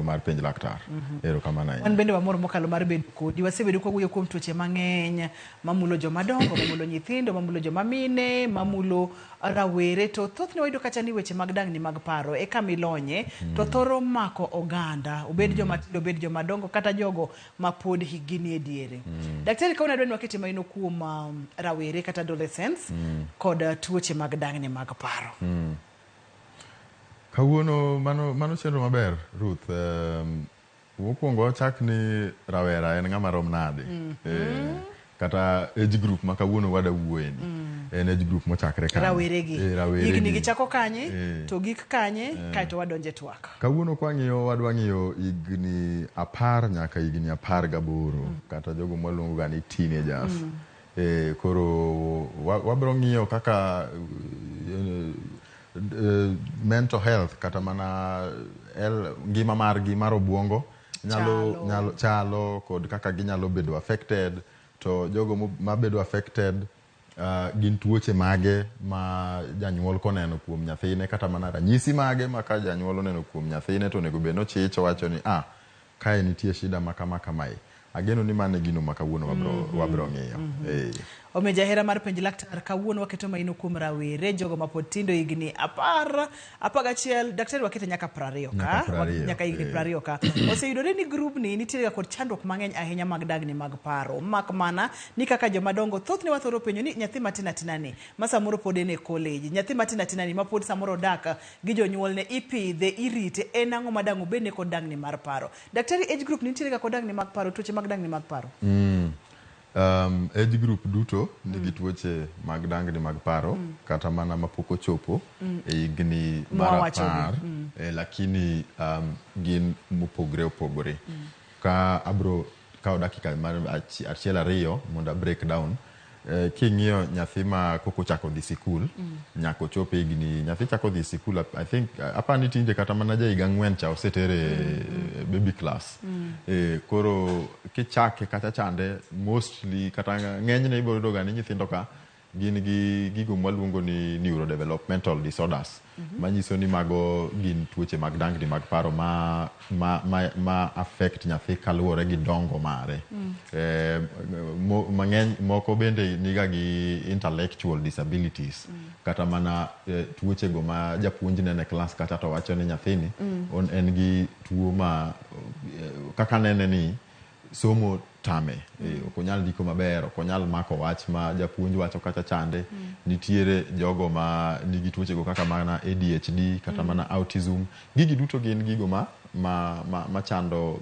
Mar Penj Laktar. Erokamano ahinya. Wan bende wamor mokalo mar bedo kodi. Wasebedo kwawuoyo kuom tuoche mang'eny mamulo joma dongo, mamulo nyithindo, mamulo joma mine, mamulo rawere. To thothne wayudo kata ni weche mag dangni mag paro e kama ilonye to thoro mako oganda, obed joma tindo, obed joma dongo, kata jogo ma pod hikgi nie diere. Daktari, kawuono adwa ni wakete maino kuom rawere kata adolescents kod tuoche mag dangni mag paro. Kawuono mano chenro maber, Ruth. Mokwongo wachak ni rawera en ng'ama rom nade? Kata age group ma kawuono wada wuoye ni en age group mochakre kanye? Rawere gi. Rawere Higni gi. Gi chako kanye to gik kanye, kaeto wadonje twak. Kawuono kwang'iyo wadwa ng'iyo higni 10 nyaka higni 18 kata jogo mwaluongo ga ni teenagers. Koro wabro ng'iyo kaka mental health kata mana ngima margi mar obuongo nyalo Chalo. Nyalo chalo kod kaka ginyalo bedo affected, to jogo mabedo affected gin tuoche mage ma janyuol koneno kuom nyathine, kata mana ranyisi mage ma ka janyuol oneno kuom nyathine to onego bed ni ochich owacho ni, "Ah, kae nitie shida ma kama kamae." Ageno ni mano e gino ma kawuono wabro ng'iyo. Omiyo jahera mar Penj Laktar, kawuono waketo maino kuom rawere, jogo mapod tindo, higni 10, 11, daktari wakete nyaka 20 ka. Nyaka 20. Nyaka higni 20 ka. Oseyudore ni grubni nitiere ga kod chandruok mang'eny ahinya mag dagni mag paro. Mak mana ni kaka joma dongo thothne wathoro penjo ni nyathi matin atina ni ma samoro pod en e college, nyathi matin atina ni ma pod samoro odak gi jonyuolne, ipidhe, irite, en ang'o ma dang' obedne kod dangni mar paro? Daktari, age group nitiere ga kod dangni mag paro, tuoche mag dangni mag paro? Age group duto nigi tuoche mag dangni mag paro, kata mana mapok ochopo e higni mar Mwawachogi. 10, lakini gin mopogre opogore. Ka abro kawo dakika mar achiel ariyo mondo a break down. King'iyo nyathi ma koko ochako dhi sikul nyaka ochop e higni, nyathi chako dhi sikul, I think apani ni tinde kata mana ja higa 4 cha osetere baby class. Koro kichake kacha chande, mostly kata ng'enyne ibiro yudo ga ni nyithindo ka gin gi gigo mwaluongo ni neurodevelopmental disorders, manyiso ni mago gin tuoche mag dangni mag paro ma affect nyathi kaluwore gi dongo mare. Mang'eny moko bende niga gi intellectual disabilities, kata mana tuoche go ma japuonj neno e klas kacha to wacho ni nyathini en gi tuo ma kaka nene ni somo tame, ok onyal ndiko maber, ok onyal mako wach ma japuonj wacho kacha chande. Nitiere jogo ma nigi tuoche go kaka mana ADHD kata mana autism. Gigi duto gin gigo ma chando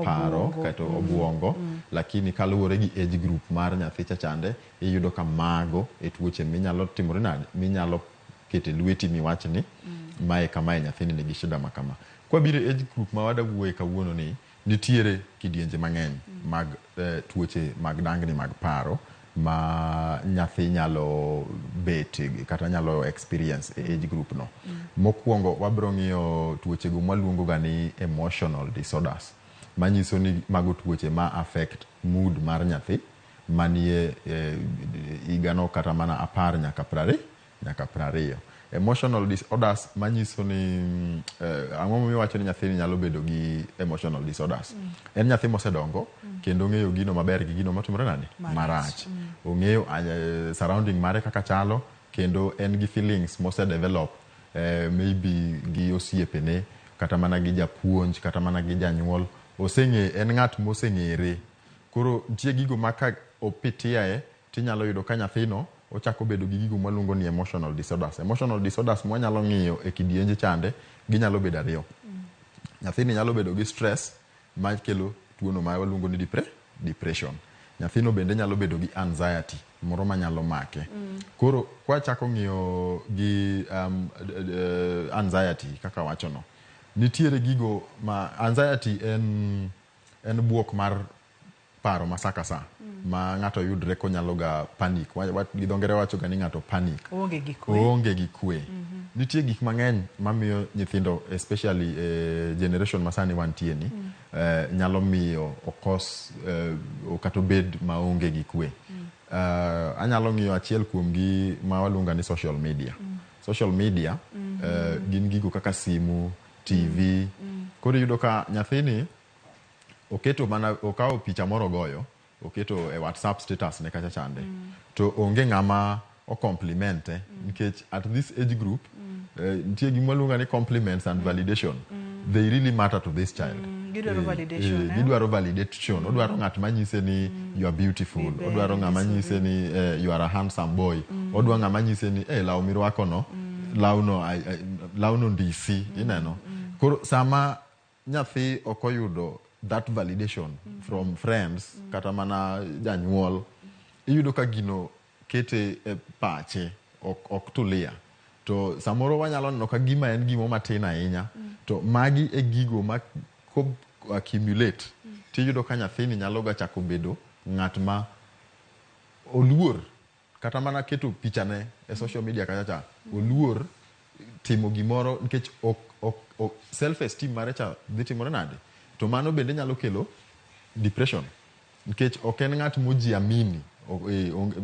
paro Obuongo. Kata obuongo, lakini kaluwore gi age group mar nyathi cha chande, iyudo ka mago e tuoche minyalo timore nade, minyalo kete lweti miwach ni mae kamae, nyathini nigi shida ma kama. Kwabiro e age group ma wada wuoye kawuono ni, nitiere kidienje mang'eny mag tuoche mag dangni mag paro ma nyathi nyalo bet kata nyalo experience e age group no. Mokwongo wabro ng'iyo tuoche go mwaluongo ga ni emotional disorders, manyiso ni mago tuoche ma affect mood mar nyathi manie higano kata mana 10 nyaka 20, nyaka 20. Emotional disorders manyiso ni ang'o momiyo wacho ni nyathini nyalo bedo gi emotional disorders? En nyathi mosedongo kendo ong'eyo gino maber gi gino matimore nade? Marach. Marach. Ong'eyo surrounding mare kaka chalo, kendo en gi feelings mosedevelop maybe gi osiepene, kata mana gi japuonj, kata mana gi janyuol. Oseng'e en ng'at moseng'ere. Koro nitie gigo ma ka opitiae tinyalo yudo ka nyathino ochako bedo gi gigo mwaluongo ni emotional disorders. Emotional disorders mwanyalo ng'iyo e kidienje chande ginyalo bedo ariyo. Nyathini nyalo bedo gi stress makelo tuono ma waluongo ni depression. Nyathino bende nyalo bedo gi anxiety moro manyalo make. Koro kwachako ng'iyo gi anxiety kaka wachono, nitiere gigo ma anxiety en buok mar paro ma sa ka sa ma ng'ato yudre konyalo ga panic. Gi dho ngere wacho ga ni ng'ato panic. Oonge gi kwe. Oonge gi kwe. Nitie gik mang'eny mamiyo nyithindo, especially generation ma sani wantie ni, nyalo miyo okos kata obed maonge gi kwe. Anyalo ng'iyo achiel kuom gi ma waluongo ni social media. Social media gin gigo kaka simu, TV. Koro Koro iyudo ka nyathini oketo mana okawo picha moro ogoyo oketo e WhatsApp status ne kacha chande to onge ng'ama o compliment e nikech at this age group nitie gima waluongo ni compliments and validation. They really matter to this child. Gidwaro validation, eh? Gidwaro validation. Odwaro ng'at manyise ni you are beautiful. Iber, Odwaro ng'ama nyise ni you are a handsome boy. Odwaro ng'ama nyise ni law mirwako no, lawno lawno ndisi, ineno. Koro sama nyathi ok oyudo that validation from friends kata mana janyuol, iyudo ka gino kete e pache ok tulia. To samoro wanyalo neno ka gima en gimo matin ahinya, to magi e gigo ma ko accumulate tiyudo ka nyathini nyalo ga chako bedo ng'at ma oluor kata mana keto pichane e social media kacha cha, oluor timo gimoro nikech ok self esteem mare cha dhi timore nade. To mano bende nyalo kelo depression nikech ok en ng'at mojiamini.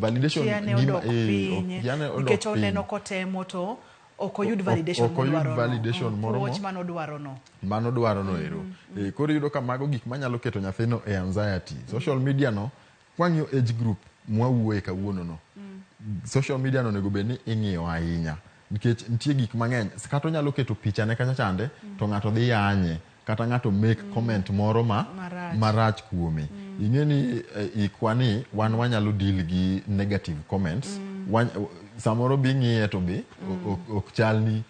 Validation Chia ne gima odok piny chia ne odok nikech piny. Oneno kotemo to ok oyud validation Ok oyud modwaro no. validation moro Puoch manodwaro no. Mano dwaro no ero. Koro iyudo ka mago gik manyalo keto nyathino e anxiety. Social media no, kwang'iyo age group mwawuoye kawuono no, social media no onego bed ni ing'iyo ahinya nikech nitie gik mang'eny. Kata onyalo keto pichane kacha chande to ng'ato dhi yanye kata ng'ato make comment moro ma Marach. Marach kuome. Ing'e ni ikwa ni wan wanyalo deal gi negative comments. Samoro bi ng'iye to be ok chalni.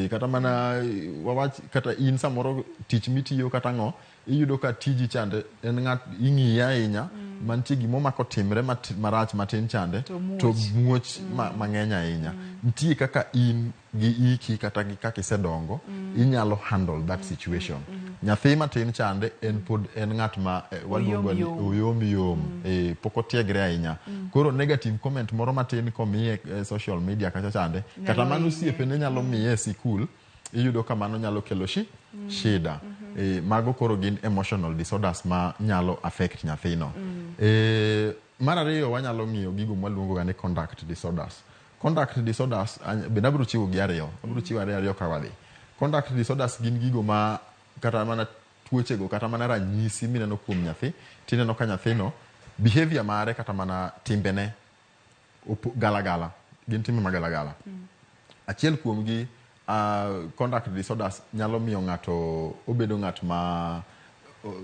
Kata mana wawach kata in samoro tich mitiyo kata ang'o, iyudo ka tiji chande en ng'at ing'iye ahinya mantie gimomako timre marach matin chande To muoch. To muoch mang'eny ahinya. Nitie kaka in gi iki kata gi kaka isedongo inyalo handle that situation. Nyathi matin chande en pod en ng'at ma waluongo ni Oyom yom. Oyom yom, pok otiegre ahinya. Koro negative comment moro matin komiye e social media kacha chande kata Nyalo mano hinye. osiepene nyalo miye e sikul, iyudo ka mano nyalo kelo shida. Mago koro gin emotional disorders ma nyalo affect nyathino. Mar ariyo, wanyalo ng'iyo gigo mwaluongo ga ni conduct disorders. Conduct disorders bende abiro chiwo gi ariyo, abiro chiwo ariyo ariyo ka wadhi. Conduct disorders gin gigo ma kata mana tuochego kata mana ranyisi mineno kuom nyathi, tineno ka nyathino behavior mare kata mana timbene galagala, gin timbe magalagala. Achiel kuomgi, conduct disorders nyalo miyo ng'ato obedo ng'at ma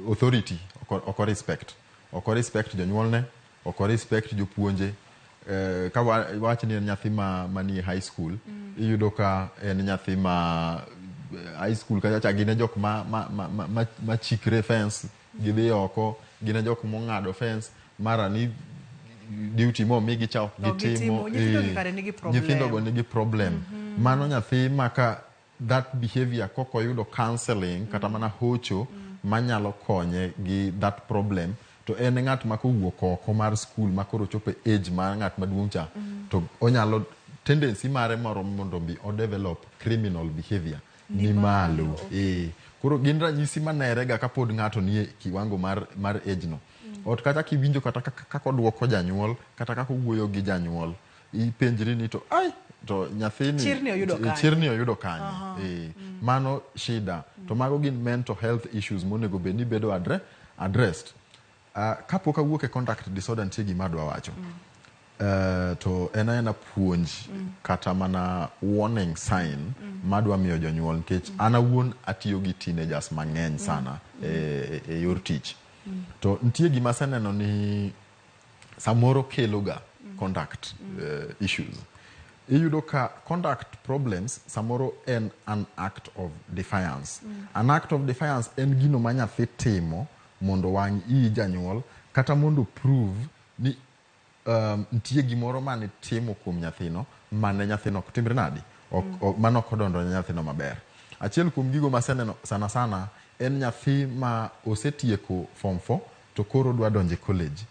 authority ok respect, ok respect jonyuolne, ok respect jopuonje. Ka wach ni en nyathi ma manie high school, iyudo ka en nyathi ma high school kacha cha gin e jok ma chikre fence gidhi oko, gin e jok mong'ado fence mara ni duty momigi cha ok Ok gitimo. gitimo. Nyithindo gi kare nigi problem. Nyithindo go nigi problem. Mano nyathi maka that behavior kok oyudo counseling kata mana hocho manyalo konye gi that problem, to en ng'at ma kowuok oko mar school ma koro chopo e age mar ng'at maduong' cha, to onyalo tendency mare moro mondo mi o develop criminal behavior ni malo. Koro gin ranyisi manere ga kapod ng'ato nie kiwango mar age no. Ot kata kiwinjo kata kaka oduoko janyuol kata kaka owuoyo gi janyuol, ipenjri ni to ai to nyathini Chirni oyudo kanye? Chirni oyudo kanye? Mano shida. To mago gin mental health issues monego bed ni bedo addressed. Kapok awuok e conduct disorder, nitie gima adwa wacho. To en aena puonj kata mana warning sign madwa miyo jonyuol nikech an awuon atiyo gi teenagers mang'eny sana e yor tich. To nitie gima aseneno ni samoro kelo ga conduct issues. Iyudo ka conduct problems samoro en an act of defiance. An act of defiance en gino ma nyathi timo mondo wang' ii janyuol kata mondo prove ni nitie gimoro mane timo kuom nyathino mane nyathino ok timre nadi ok, mano ok odonjo ne nyathino maber. Achiel kuom gigo maseneno sana sana en nyathi ma osetieko form 4 to koro dwa donjo e college,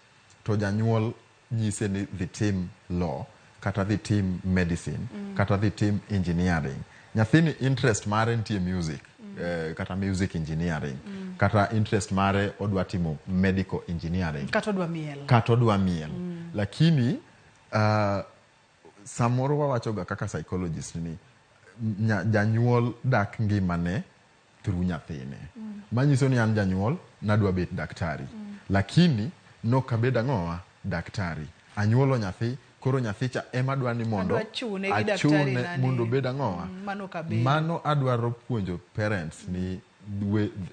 to janyuol nyise ni dhi tim law kata dhi tim medicine kata dhi tim engineering. Nyathini interest mare nitie music, kata music engineering, kata interest mare odwa timo medical engineering, Kata odwa miel. Kata odwa miel. Lakini samoro wawachoga kaka psychologist ni janyuol dak ngimane through nyathine. Manyiso ni an janyuol nadwa bet daktari. Lakini nokabed ang'owa daktari. Anyuolo nyathi, koro nyathi cha ema dwa ni mondo Adwa chune gi daktari achune nani. mondo obed ang'owa. Mano ok abedo. Mano adwaro puonjo parents ni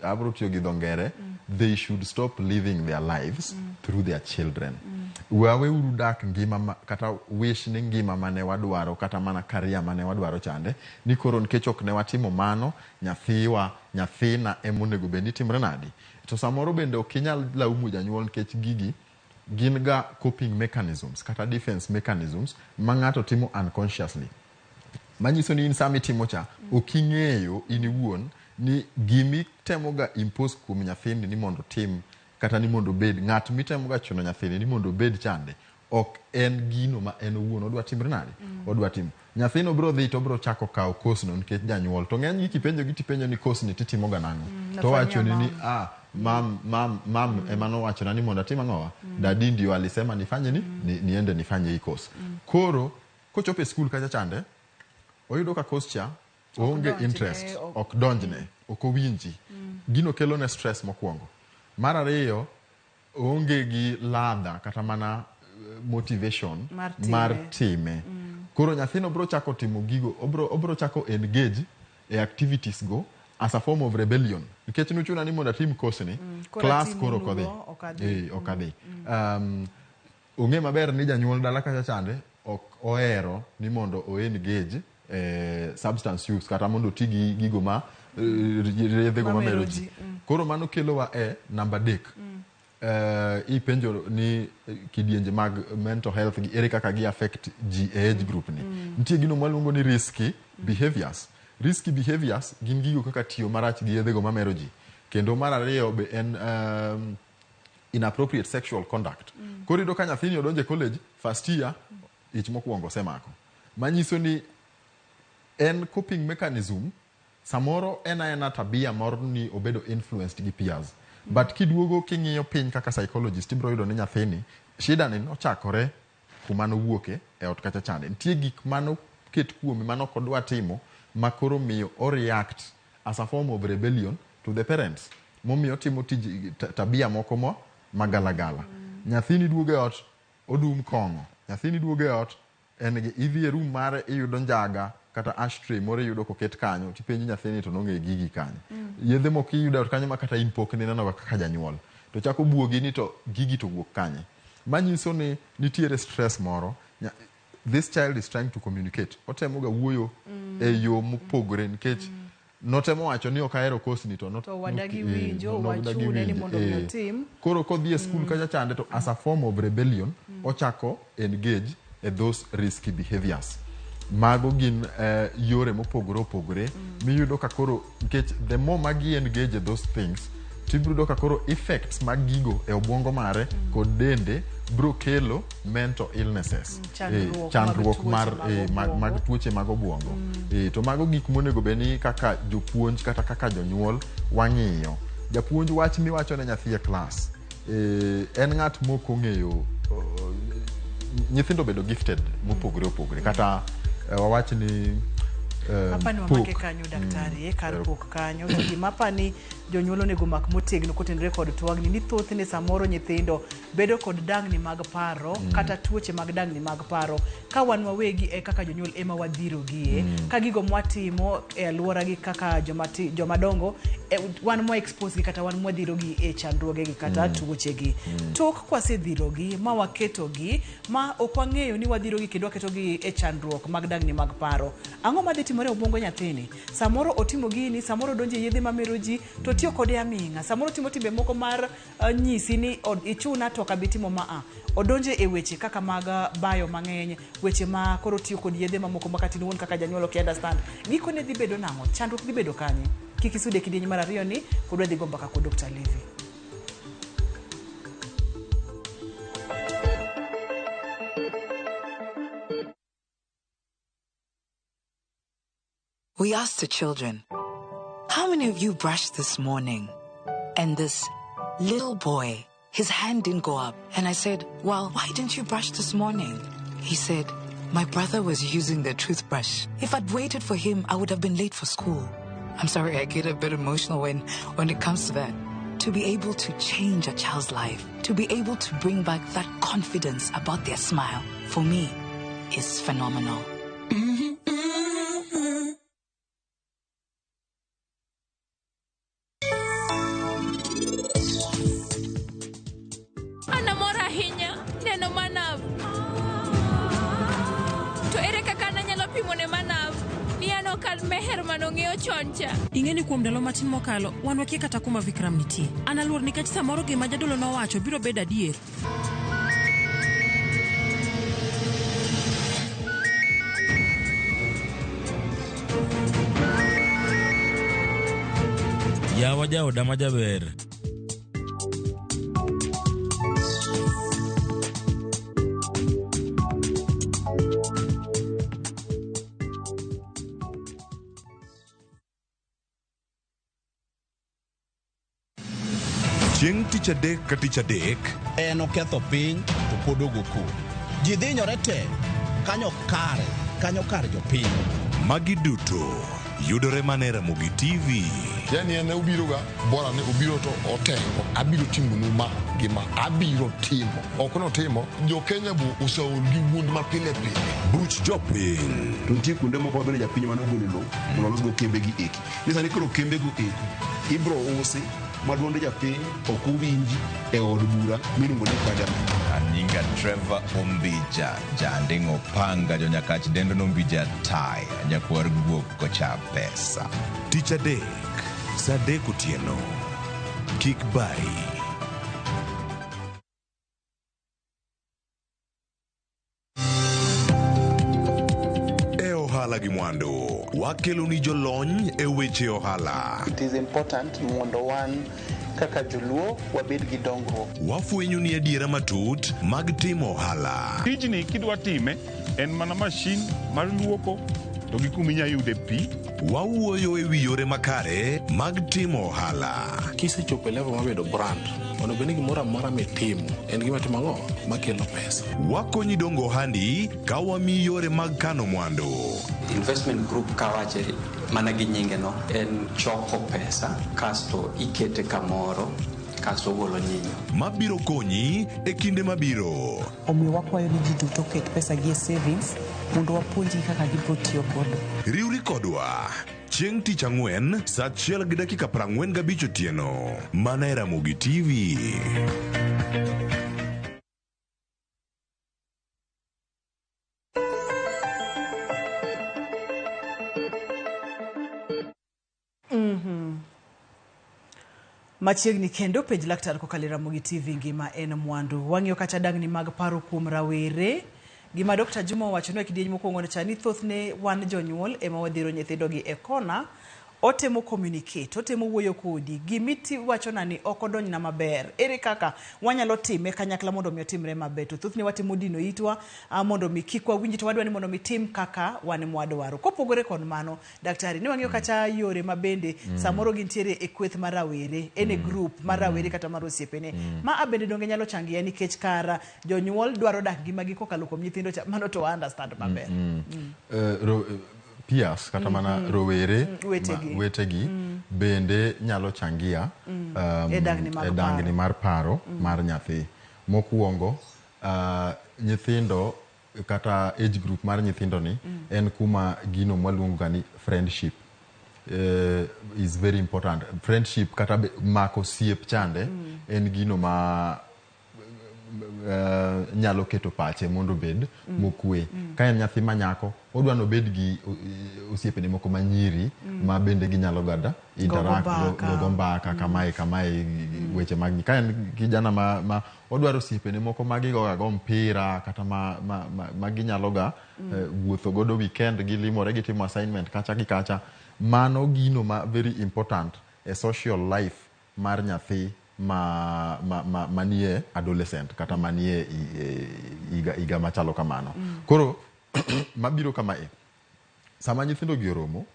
abro tiyo gi dho ngere, they should stop living their lives through their children. Waweuru dak ngima ma, kata wish ni ngima mane wadwaro kata mana career mane wadwaro chande ni koro nikech ok ne watimo mano nyathiwa nyathina ema onego bed ni timre nadi. To samoro bende ok inyal laumu janyuol nikech gigi gin ga coping mechanisms kata defense mechanisms ma ng'ato timo unconsciously. Manyiso ni in sama itimo cha ok ing'eyo in iwuon ni gimitemo ga impose kuom nyathini ni mondo otim kata ni mondo obed ng'at mitemo ga chuno nyathini ni mondo obed chande ok en gino ma en owuon odwa timre nade odwa timo. Nyathino biro dhi to obiro chako kawo course no nikech janyuol to ng'eny gi kipenjo gi tipenjo ni course ni titimo ga nang'o to owacho ni ni ah mam ema nowachona ni mondo atim ang'owa dadi ndio alisema nifanye ni niende nifanye hii course. Koro kochopo e skul kacha chande oyudo ka course cha oonge interest, ok donjne, ok owinji. Gino kelo ne stress mokwongo. Mar ariyo, oonge gi ladha kata mana motivation mar time. Koro nyathino bro chako timo gigo, obro chako engage e activities go as a form of rebellion. Nikech nuchuna ni mondo atim course ni, class koro ok odhi. Ok adhi. Ong'e maber ni janyuol dala kacha chande ok ohero ni mondo o engage substance use kata mondo oti gi gigo ma yedhe go mamero ji. Koro mano kelowa e namba 3. Ipenjo ni kidienje mag mental health gi ere kaka gi affect ji e age group ni. Nitie gino mwaluongo ni risky behaviors. Risky behaviors gin gigo kaka tiyo marach gi yedhe go mamero ji. Kendo mar ariyo be en inappropriate sexual conduct. Koro iyudo ka nyathini odonjo e college first year ich mokwongo osemako. Manyiso ni en coping mechanism samoro en aena tabia moro ni obedo influenced gi peers. But kiduogo king'iyo piny kaka psychologist ibiro yudo ni nyathini shida ni nochakore kuma nowuoke e ot kacha chande. Nitie gik manoket kuome mane ok odwa timo ma koro miyo o react as a form of rebellion to the parents. Momiyo otimo tij tabia moko mo magalagala. Nyathini duogo e ot odum kong'o. Nyathini duogo e ot en gi idhi e room mare iyudo njaga kata ashtray moro iyudo koket kanyo tipenji nyathini to nong'e gigi kanyo. Yedhe moko iyudo e ot kanyo ma kata in pok nineno ga kaka janyuol. To chako buogi ni to gigi to wuok kanye. Manyiso ni nitiere stress moro. This child is trying to communicate. Otemo ga wuoyo e yo mopogore nikech notemo wacho ni ok ahero course ni to To wadagi winjo, wachune ni mondo mi otim. Koro kodhi e skul kacha chande to as a form of rebellion ochako engage e those risky behaviors. Mago gin yore mopogore opogore miyudo ka koro nikech the more magi engage e those things tibiro yudo ka koro effects mag gigo e obwongo mare kod dende biro kelo mental illnesses. Chandruok mag tuoche mag obwongo. To mago gik monego bed ni kaka jopuonj kata kaka jonyuol wang'iyo. Japuonj wach miwacho ne nyathi e class en ng'at mok ong'eyo nyithindo bedo gifted mopogore opogore kata wawach ni Apani wamake kanyo daktari, kar pok kanyo. To gima apani jonyuol onego mak motegno kotenore kod twagni ni thothne samoro nyithindo bedo kod dangni mag paro kata tuoche mag dangni mag paro ka wan wawegi e kaka jonyuol ema wadhirogie ka gigo mwatimo e alwora gi kaka joma dongo wan mwa expose gi kata wan mwadhirogi e chandruoge gi kata tuoche gi. Tok kwasedhirogi ma waketogi ma ok wang'eyo ni wadhirogi kendo waketogi e chandruok mag dangni mag paro, ang'o madhi timore e obwongo nyathini? Samoro otimo gini, samoro odonjo e yedhe mamero ji to otiyo kode aming'a, samoro otimo timbe moko mar nyisi ni ichuna to ok abi timo maa. Odonjo e weche kaka mag bayo mang'eny, weche ma koro tiyo kod yedhe mamoko ma kata in iwuon kaka janyuol ok understand. Gikone dhi bedo nang'o? Chandruok dhi bedo kanye? Kik isude kidieny mar ariyo ni pod wadhi go mbaka kod Dr. Levi. We asked the children, how many of you brushed this morning? And this little boy, his hand didn't go up. And I said, well, why didn't you brush this morning? He said, my brother was using the toothbrush. If I'd waited for him, I would have been late for school. I'm sorry, I get a bit emotional when it comes to that. To be able to change a child's life, to be able to bring back that confidence about their smile, for me, is phenomenal. An amor ahinya neno manav. To ere kaka nanyalo pimo ne manav ni an ok an Meher manong'eyo chon cha? Ing'e ni kuom ndalo matin mokalo, wan wakia kata kuma Vikram nitie. An aluor nikech samoro gima jadolo nowacho biro bedo adier. Yawa jaoda ma jaber. Chieng' tich adek ka tich adek. En oketho piny to pod ogo koko. Ji dhinyore te kanyo kare kanyo kar jopiny. Magi duto yudore mana e Ramogi TV. Yani en obiroga bora ni obiro to otengo abiro timonu ma gi ma abiro timo ok notimo jo Kenya bo oseol gi wuond ma pile pile. Buch jopiny. To nitie kuonde moko mabende japiny mane ogolo lowo mondo olosgo kembegi eki. Ni sani koro kembego eki ibro usi ma duond japiny ok owinji e od bura miluongo ni parliament. Anyinga Trevor Ombija, Janding'o Panga, Jonyakach dendo Nombija Tai, nyakwar guok kocha pesa. Tich adek, saa adek otieno. Kik bayi. E ohala gi mwandu, wakeloni jolony e weche ohala. It is important mondo wan kaka joluo wabed gi dongruok. Wafwenyo ni adiera matut mag timo ohala. Tijni kidwa time en mana mashin mar luoko to gi kuma inya yude pi. Wawuoyo e wi yore makare mag timo ohala. Kisechopo e level mar bedo brand, onego bed ni gimoro amora mitimo en gima timo ang'o makelo pesa. Wakonyi dongo ohandi ka wamiyi yore mag kano mwandu. Investment group kawache mana gi nyinge no en choko pesa kasto ikete kamoro kasto ogolo nyinyo. Mabiro konyi e kinde mabiro. Omiyo wakwayo ni ji duto oket pesa gi e savings mondo wapuonjgi kaka gibiro tiyo godo. Riwri kodwa chieng' tich ang'wen saa 1:45 otieno mana e Ramogi TV. Machiegni kendo penj laktar kokalo e Ramogi TV ngima en mwandu. Wang'iyo kata dangni mag paro kuom rawere. Gima Dr. Juma owacho e kidieny mokwongo cha ni thothne wan jonyuol ema wadhiro nyithindogi e kona. Otemo communicate, otemo wuoyo kodi. Gimiti wachona ni ok odonjna maber. Ere kaka wanyalo time kanyakla mondo mi otimre maber? To thothne watemo dino itwa mondo mi kik wawinji to wadwa ni mondo mi tim kaka wan mwadwaro. Kopogore kod mano, daktari, ni wang'iyo kata yore mabende samoro gintiere e kweth mar rawere, en e group mar rawere kata mar osiepene. Ma bende donge nyalo changia nikech kara jonyuol dwaro dak ngimagi kokalo kuom nyithindo cha, mano to understand maber. Peers kata mana rowere wetegi bende nyalo changia e dangni mar paro mar nyathi. Mokwongo nyithindo kata age group mar nyithindo ni en kuma gino mwaluongo ga ni friendship is very important. Friendship kata mako osiep chande en gino ma nyalo keto pache mondo obed mokwe. Ka en nyathi manyako, odwa ni obed gi osiepene moko manyiri ma bende ginyalo gada interact, gogo mbaka kamae kamae weche mag. Ka en kijana ma odwaro osiepene moko ma gigoga go mpira kata ma ginyalo ga wuotho godo weekend, gilimore, gitimo assignment kacha gi kacha. Mano gino ma very important e social life mar nyathi ma manie adolescent kata manie higa machalo kamano. Koro mabiro kama e sama nyithindo gi oromo,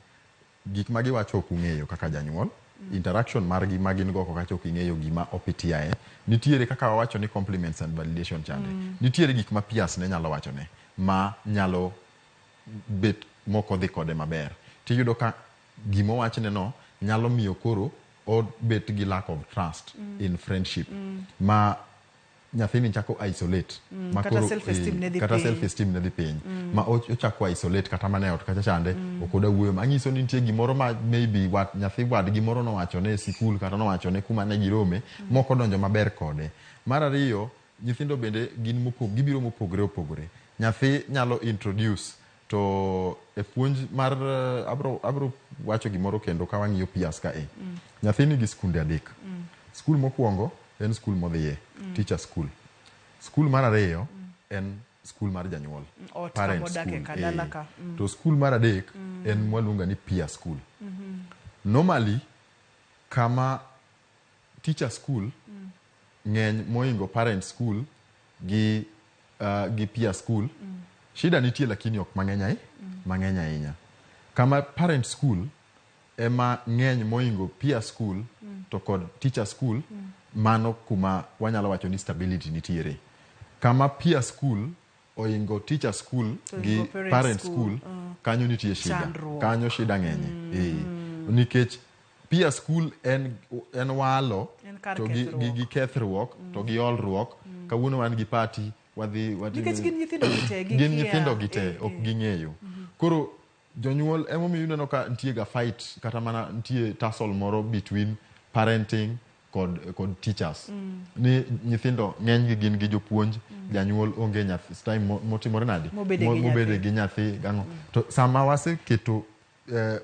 gik ma giwacho ok ung'eyo kaka janyuol, interaction margi ma gin go kacha ok ing'eyo gima opitiae. Nitiere kaka wawacho ni compliments and validation chande. Nitiere gik ma peers ne nyalo wachone ma nyalo bet moko dhi kode maber. Tiyudo ka gima owachne no nyalo miyo koro obet gi lack of trust in friendship ma nyathini chako isolate ma Kata koro, self-esteem ne dhi kata piny. self esteem ne dhi piny ma ochako isolate kata mana e ot kacha chande ok oda wuoyo manyiso ni nitie gimoro ma maybe wat, nyathi wadgi moro nowachone e sikul kata nowachone kuma ne girome mok odonjo maber kode. Mar ariyo, nyithindo bende gin gibiro mopogore opogore. Nyathi nyalo introduce to e puonj mar abro wacho gimoro kendo ka wang'iyo peers ka e. Nyathi nigi skunde adek. Skul mokwongo en skul modhiye, teacher school. Skul mar ariyo en skul mar janyuol, Ot parent kama odake school, ka, dala eh. ka. To skul mar adek en mwaluongo ni peer school. Normally kama teacher school ng'eny moingo parent school gi peer school, shida nitie lakini ok mang'eny mang'eny ahinya. Kama parent school ema ng'eny moingo peer school to kod teacher school, mano kuma wanyalo wacho ni stability nitiere. Kama peer school oingo teacher school To gi oingo parent parent school, school, kanyo nitie shida. Chandruok. Kanyo shida ng'enye. Nikech peer school en walo En kar to gi, kethruok. gi kethruok to gi olruok. Kawuono wan gi party, wadhi watimo Nikech gin nyithindo gi te, gin gikia. nyithindo gi te, ok ging'eyo. Koro jonyuol emomiyo ineno ka nitie ga fight kata mana nitie tussle moro between parenting kod teachers. Ni nyithindo ng'eny gi gin gi jopuonj, janyuol onge nyathi time motimore nade? Mobede gi Mobede nyathi. gi nyathi gang'o. To sama waseketo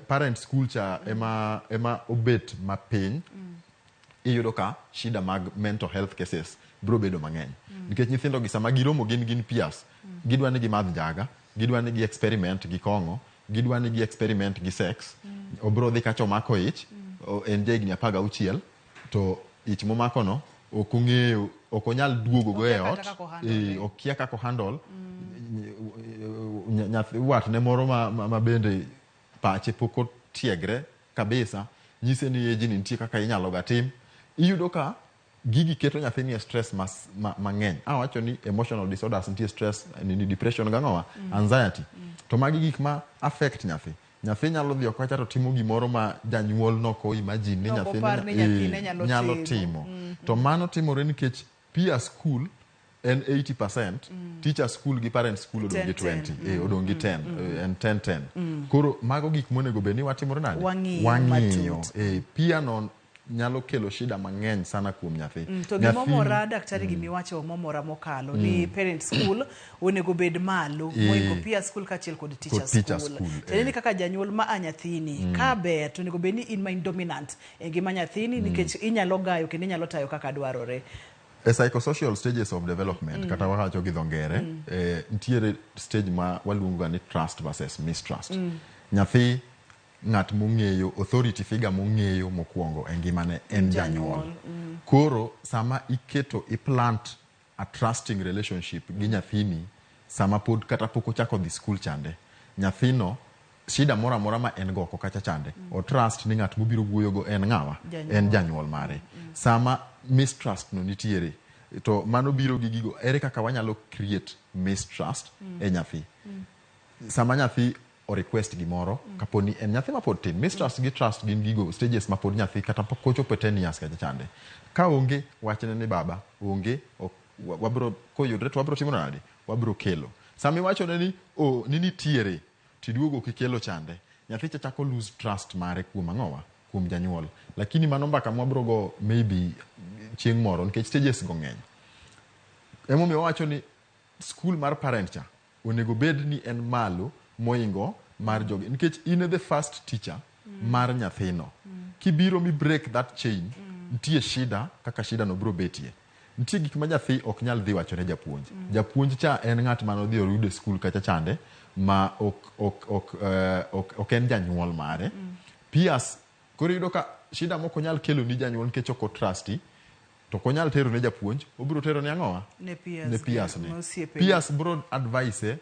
parent school cha ema obet mapiny, iyudo ka shida mag mental health cases biro bedo mang'eny. Nikech nyithindo gi sama giromo gin peers, gidwa ni gimadh njaga, gidwa ni gi experiment gi kong'o, gidwa ni gi experiment gi sex. Obiro dhi kacha omako ich, en jahigni 16, to ich momako no ok ong'eyo, ok onyal duogo go e Okia ot. kata kaka o-handle. Okia kaka o-handle. Nyathi watne moro ma bende pache pok otiegre kabisa, nyise ni age ni nitie kaka inyalo ga tim. Iyudo ka gigi keto nyathini e stress mang'eny. Awacho ni emotional disorders nitie, stress, nini, depression gang'owa, anxiety. To magi gik ma affect nyathi. Nyathi nyalo dhi oko kacha to timo gimoro ma janyuol nok o imagine ni Nok nyathine opar ni nyathine nyalo nyalo timo. timo. To mano timore nikech peer school en 80%, teacher school gi parent school odong' gi 10, 20, odong' gi 10, en 10 10. Koro mago gik monego bed ni watimore nade? Wang'iyo Wang'iyo. matut. Peer no nyalo kelo shida mang'eny sana kuom nyathi. To gimomora daktari, gimiwacho momora mokalo ni parent school onego bed malo moingo peer school kaachiel kod teacher Kod teacher school. school, Tiende ni kaka janyuol ma a nyathini, ka ber to onego bed ni in ma in dominant e ngima nyathini, nikech inyalo gayo kendo inyalo tayo kaka dwarore. E psychosocial stages of development, kata wawacho gi dho ngere, nitiere stage ma waluongo ga ni trust versus mistrust. Nyathi ng'at mong'eyo authority figure mong'eyo mokwongo e ngimane en janyuol. Koro sama iketo iplant a trusting relationship gi nyathini sama pod kata pok ochako dhi skul chande, nyathino shida moro amora ma en go oko kacha chande, o trust ni ng'at mobiro wuoyogo en ng'awa? Janyuol. En janyuol mare. Sama mistrust no nitiere, to mano biro gi gigo, ere kaka wanyalo create mistrust e nyathi? Sama nyathi o request gimoro, kapo ni en nyathi mapod tin, mistrust gi trust gin gigo stages mapod nyathi kata pok ochopo 10 years kacha chande. Ka onge, wachne ni baba onge, ok, wabro koyudre to wabro timo nade? Wabro kelo. Sama iwachone ni o ni nitiere, tiduogo kikelo chande, nyathi cha chako lose trust mare kuom ang'owa? Kuom janyuol. Lakini mano mbaka mwabro go maybe chieng' moro, nikech stages go ng'eny. Emomiyo wawacho ni school mar parent cha onego bed ni en malo moingo mar jogi, nikech in e the first teacher mar nyathino. Kibiro mi break that chain, nitie shida kaka shida no biro betie. Nitie gik ma nyathi ok nyal dhi wacho ne japuonj. Japuonj cha en ng'at mane odhi oyudo e skul kacha chande ma ok en janyuol mare. Peers, koro iyudo ka shida moko nyal kelo ni janyuol nikech ok otrusti, to ok onyal tero ne japuonj, obiro tero ne ang'owa? Ne peers Ne peers gi, ne. osiepe. Peers biro advise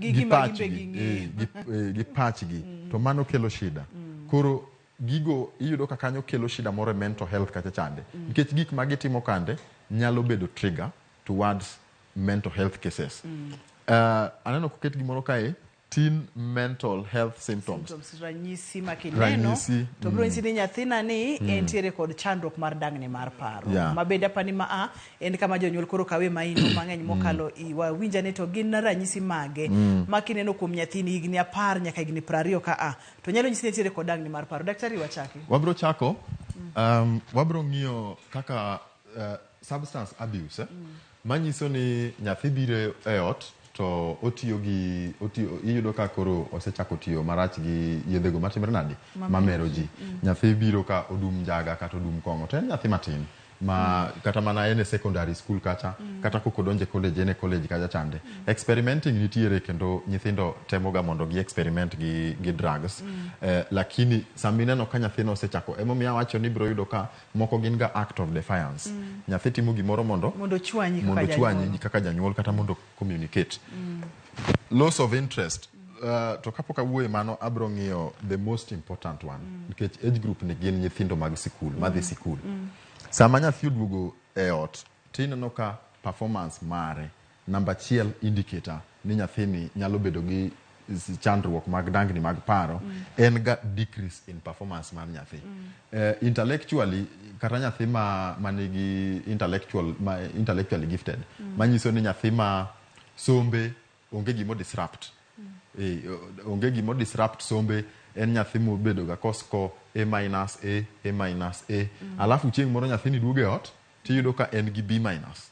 Gi gi gima gin be pachgi, ging'eyo. gi pachgi, to mano kelo shida. Koro gigo iyudo ka kanyo kelo shida moro e mental health kacha chande. Nikech gik ma gitimo kande nyalo bedo trigger towards mental health cases. Aneno koket gimoro kae, Teen mental health symptoms. Symptoms, ranyisi ma kineno Ranyisi, to biro nyisi ni nyathina ni entiere kod chandruok mar dangni mar paro. Ma bende apani ma a en kama jonyuol koro kawe maino mang'eny mokalo wawinja ni to gin ranyisi mage ma kineno kuom nyathini higni 10 nyaka higni 20 ka a to nyalo nyisi ni entiere kod dangni mar paro. Daktari, wachaki. Wabro chako, wabro ng'iyo kaka substance abuse, manyiso ni nyathi biro e ot to otiyo gi otiyo, iyudo ka koro osechako tiyo marach gi yedhego matimre nadi, mamero ji. Nyathi biro ka odum njaga kata odum kong'o, to en nyathi matin ma kata mana en e secondary school kacha, kata kok odonje college, en e college kacha chande. Experimenting nitiere, kendo nyithindo temoga mondo gi experiment gi drugs. Lakini sama ineno ka nyathino osechako, emomiyo awacho ni ibiro yudo ka moko gin ga act of defiance. Nyathi timo gimoro mondo mondo chwanyi kaka mondo chwanyi janyuol. Kaka janyuol, kata mondo communicate. Loss of interest. To kapok awuoye mano, abro ng'iyo the most important one, nikech age group ni gin nyithindo mag sikul madhi sikul. Sama nyathi oduogo e ot, tineno ka performance mare, namba achiel indicator ni nyathini nyalo bedo gi chandruok mag dangni mag paro, en ga decrease in performance mar nyathi. Intellectually, kata nyathi ma manigi intellectual, ma intellectually gifted, manyiso ni nyathi ma sombe onge gimo disrupt. Onge gimo disrupt sombe, en nyathi mobedo ga kosko A minus, A, A minus, A. Alafu chieng' moro nyathini duogo e ot, tiyudo ka en gi B minus.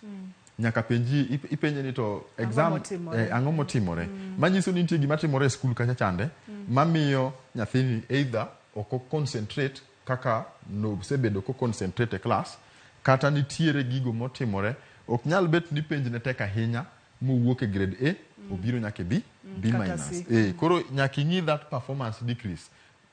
Nyaka penji, ipenje ni to exam motimore? Ang'o motimore? Manyiso ni nitie gima timore e skul kacha chande, mamiyo nyathini either ok o concentrate kaka nosebedo ko concentrate e class, kata nitiere gigo motimore. Ok nyal bet ni penj ne tek ahinya mowuok e grade A, obiro nyaka e B, B kata minus. C. Koro nyaka ing'i that performance decrease.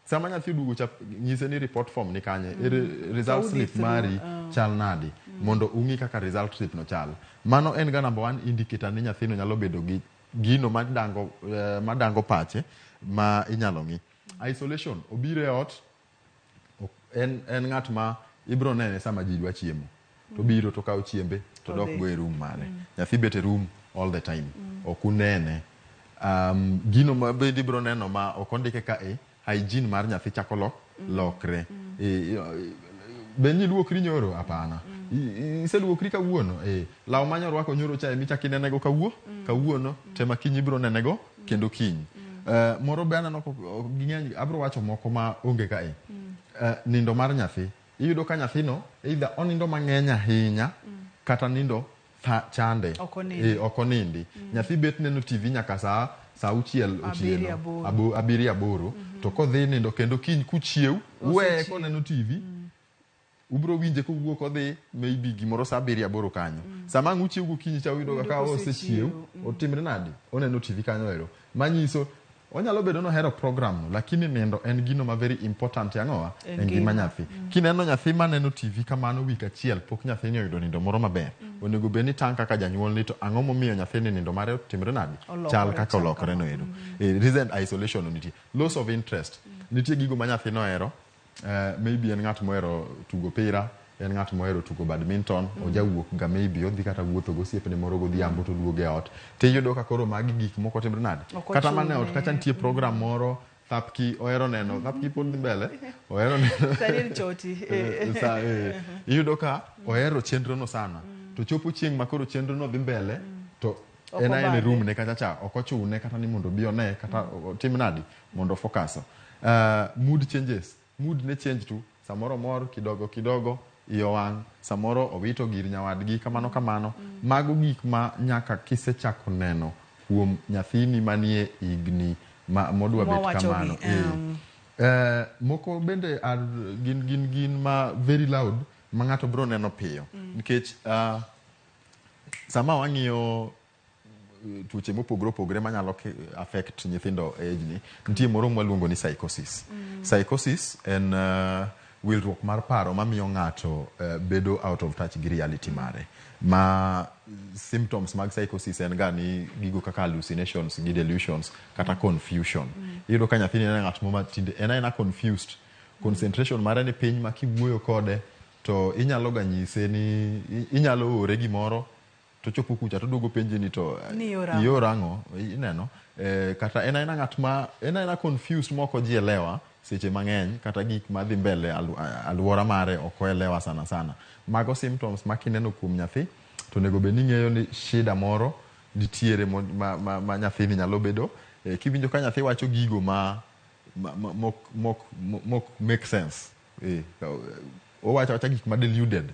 Sama nyathi oduogo cha, nyise ni report form ni kanye, ere result To udhi slip through, mari chal nadi, mondo ung'i kaka result slip no chal. Mano en ga number one indicator ni nyathino nyalo bedo gi gino madango pache ma inyalo ng'i. Isolation, obiro e ot, en ng'at ma ibro nene sama ji dwa chiemo. To biro to kawo chiembe to dok Odhi. go e room mare. Nyathi bet e room all the time. Ok unene. Gino ma bende ibro neno ma ok ondike ka e hygiene mar nyathi chako lokre. Be niluokri nyoro? Hapana. Iseluokri kawuono? Law mane orwako nyoro cha ema ichako inenego kawuono, tema kiny ibro nenego kendo kiny. Moro be aneno ka ok ging'eny, abro wacho moko ma onge kae. Nindo mar nyathi. Iyudo ka nyathino either onindo mang'eny ahinya, kata nindo chande. Ok onindi. Ok onindi. Nyathi bet neno TV nyaka saa auchiel Abiriyo, otieno. aboro. 7 8. To kodhi nindo kendo kiny kuchiew, uweye koneno TV, ubro winje kowuok odhi maybe gimoro saa 7 8 kanyo. Sama ang' uchiew gokinyi cha uyudo Uyudo ka kosechiew. osechiew, otimre nadi? Oneno TV kanyo ero. Manyiso onyalo bedo nohero program no, lakini nindo en gino ma very important e ang'owa? E E ngima ngima. nyathi. Kineno nyathi maneno TV kamano wik achiel, pok nyathini oyudo nindo moro maber. Onego bed ni tang' kaka janyuol ni to ang'o momiyo nyathini nindo mare otimre nadi? Olokore Chal kaka chal olokore kama. no ero. Recent isolation no nitie. Loss of interest. Nitie gigo ma nyathi nohero. Maybe en ng'at mohero tugo pira, en ng'at mohero tugo badminton, ojawuok ga maybe odhi kata wuotho gosiepne moro godhiambo to oduogo e ot. Tiyudo ka koro magi gik moko timre nade? Ok Kata mana e ot ochune. kacha nitie program moro, Thapki ohero neno, Thapki pod dhi mbele, ohero neno. Sani en choti. Iyudo ka ohero chenro no sana. To chopo chieng' ma koro chenro no dhi mbele, to Ok en aena e obadhe. room ne kacha cha, ok ochune kata ni mondo obi one, kata otim nadi, mondo focus. Mood changes. Mood ne change tu, samoro mor kidogo kidogo, iye owang', samoro owito gir nyawadgi, kamano kamano. Mago gik ma nyaka kisechako neno kuom nyathini manie higni ma modwa bet Mwawachogi, kamano. Moko bende are gin ma very loud ma ng'ato bro neno piyo. Nikech sama wang'iyo tuoche mopogore opogore manyalo affect nyithindo e age ni, nitie moro mwaluongo ni psychosis. Psychosis en wilruok mar paro mamiyo ng'ato bedo out of touch gi reality mare. Ma symptoms mag psychosis en ga ni gigo kaka hallucinations gi delusions kata confusion. Iyudo ka nyathini en ng'at moma tinde en aena confused. Concentration mare ni piny ma kiwuoyo kode to inyalo ga nyise ni inyalo ore gimoro To chopo kucha to duogo penji ni to Ni ioro ang'o? ioro ang'o ineno kata en aena ng'at ma en aena confused mok ojielewa seche mang'eny kata gik madhi mbele aluora mare ok oelewa sana sana. Mago symptoms ma kineno kuom nyathi to onego bed ni ing'eyo ni shida moro nitiere ma nyathini nyalo bedo. Kiwinjo ka nyathi wacho gigo ma mok make sense, owacho awacha gik ma deluded,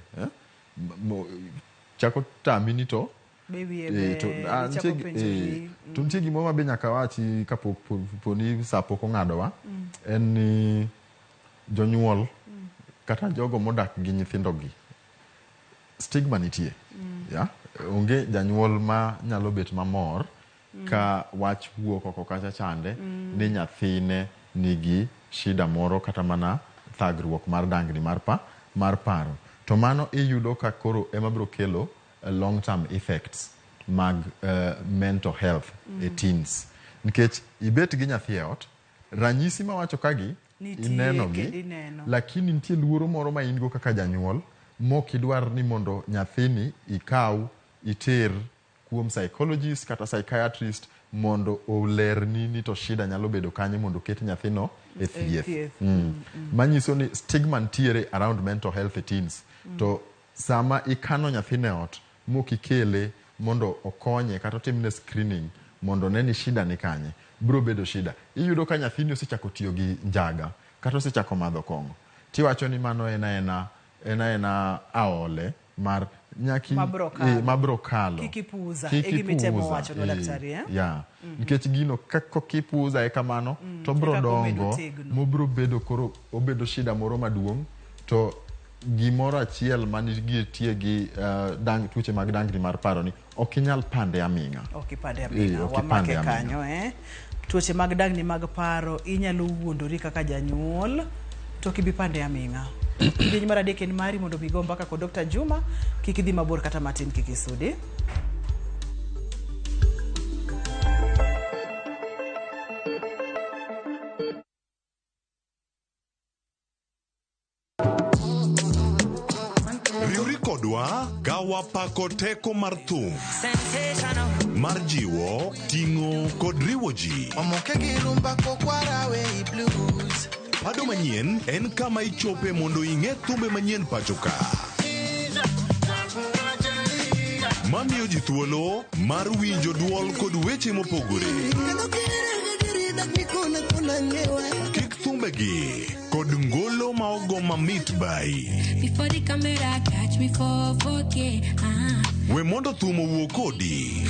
chako tami ni to Be wiye ber, ichako penjori. To nitie gimoro ma be nyaka wachi kapok poni sa pok ong'adowa, en ni jonyuol kata jogo modak gi nyithindogi, stigma nitie. Ya? Onge janyuol ma nyalo bet mamor ka wach wuok oko kacha chande ni nyathine nigi shida moro kata mana thagruok mar dangni mar paro. To mano iyudo ka koro ema biro kelo long term effects mag mental health e teens. Nikech ibet gi nyathi e ot, ranyisi mawacho kagi Nitie, ineno gi, kendo ineno. lakini nitie luoro moro ma in go kaka janyuol mok idwar ni mondo nyathini ikaw iter kuom psychologist kata psychiatrist mondo olerni ni to shida nyalo bedo kanye mondo oket nyathino e thieth. Thieth. Manyiso ni stigma nitiere around mental health e teens. To sama ikano nyathino e ot mok ikele mondo okonye kata otimne screening mondo one ni shida ni kanye, biro bedo shida. Iyudo ka nyathini osechako tiyo gi njaga kata osechako madho kong'o, tiwacho ni mano en aena aole mar nyaki Mabro kalo. Mabro kalo. Kik ipuuza. Kik E gima itemo ipuuza. wacho no, daktari, eh? Yeah. Nikech gino ka ipuuza e kamano, to bro E kaka omedo dongo, tegno. mobro bedo koro obedo shida moro maduong'. To gimoro achiel manitie gi tuoche mag dangni mar paro ni ok inyal pande aming'a. Ok ipande aming'a. Ok Wamake ipande aming'a. kanyo, eh? Tuoche mag dangni mag paro inyalo wuondori kaka janyuol to ok ibi pande aming'a. Kidieny mar adek en mari mondo mi go mbaka kod Dr. Juma, kik idhi mabor kata matin, kik isudi. Riwri kodwa ka wapako teko mar thum mar jiwo, ting'o kod riwo ji. Omoke gi rumba kokwara we blues. Pado manyien en kama ichope mondo ing'e thumbe manyien pacho ka. Mamiyo ji thuolo mar winjo duol kod weche mopogore. Kik thumbegi kod ngolo ma ogo mamit bai. Before the camera catch me for 4K. We mondo thum owuo kodi.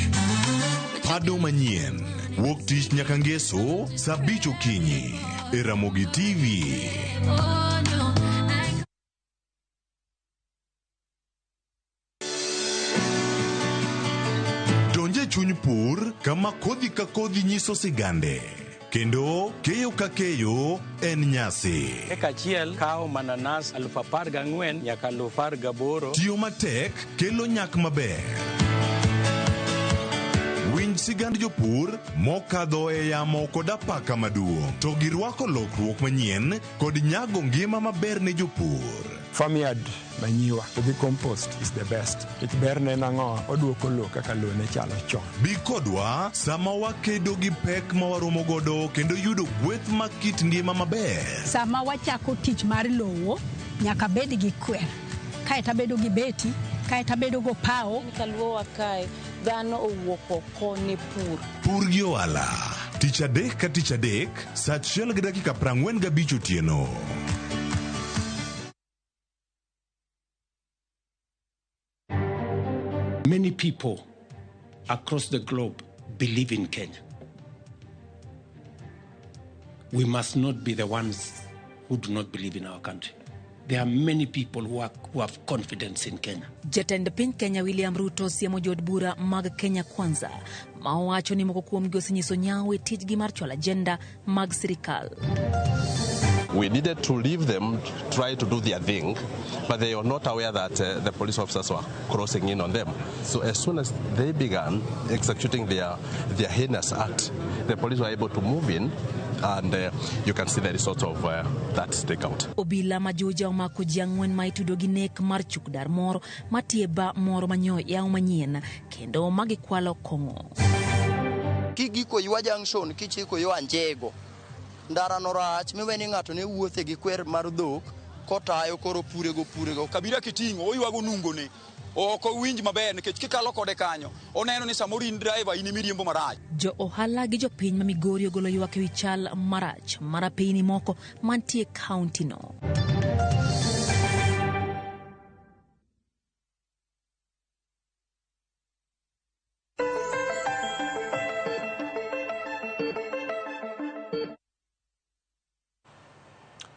Pado manyien wuok tich nyaka ngeso saa 5 okinyi e Ramogi TV. Oh no, I Donje chuny pur kama kodhi ka kodhi nyiso sigande kendo keyo ka keyo en nyasi. Eka achiel kawo mananas 14,000 nyaka 18,000. Tiyo matek kelo nyak maber. Winj sigand jopur mokadho e yamo kod apaka maduong' to girwako lokruok manyien kod nyago ngima maber ne jopur. Farmyard manyiwa to gi compost is the best. Nikech berne en ang'o? Oduoko lowo kaka lowo ne chalo chon. Bi kodwa sama wakedo gi pek ma waromo godo kendo yudo gweth mag kit ngima maber. Sama wachako tich mar lowo, nyaka bed gi kwer. Kaeto abedo gi beti, kaeto abedo go pawo. Kaluowa kae, dhano owuok oko ne pur. Pur gi ohala. Tich adek ka tich adek, saa 1:45 otieno. Many people across the globe believe in Kenya. We must not be the ones who do not believe in our country. There are many people who have confidence in Kenya. Jatend piny Kenya William Ruto siemo jood bura mag Kenya Kwanza ma owacho ni moko kuomgi osenyiso nyawo e tijgi mar chwalo agenda mag sirikal. We needed to leave them try to do their thing, but they were not aware that the police officers were crossing in on them. So as soon as they began executing their heinous act, the police were able to move in And you can see the result of that stakeout. Obila ma Juja omako ji ang'wen ma itudo gi nek mar chukdar moro matiye ba moro manyo yaw manyien kendo magikwalo kong'o. Kigiko Ywa Junction kichiko yo Anjego, ndara no rach miwe ni ng'ato ne wuothe gi kwer mar dhok kotayo koro purego purego. Kabira kiting'o oywago nungone ok owinj maber nikech kikalo kode kanyo oneno ni samoro in driver in emiriembo marach. Jo ohala gi jopiny ma Migori ogolo ywak ewi chal marach mar apeyni moko mantie kaunti no.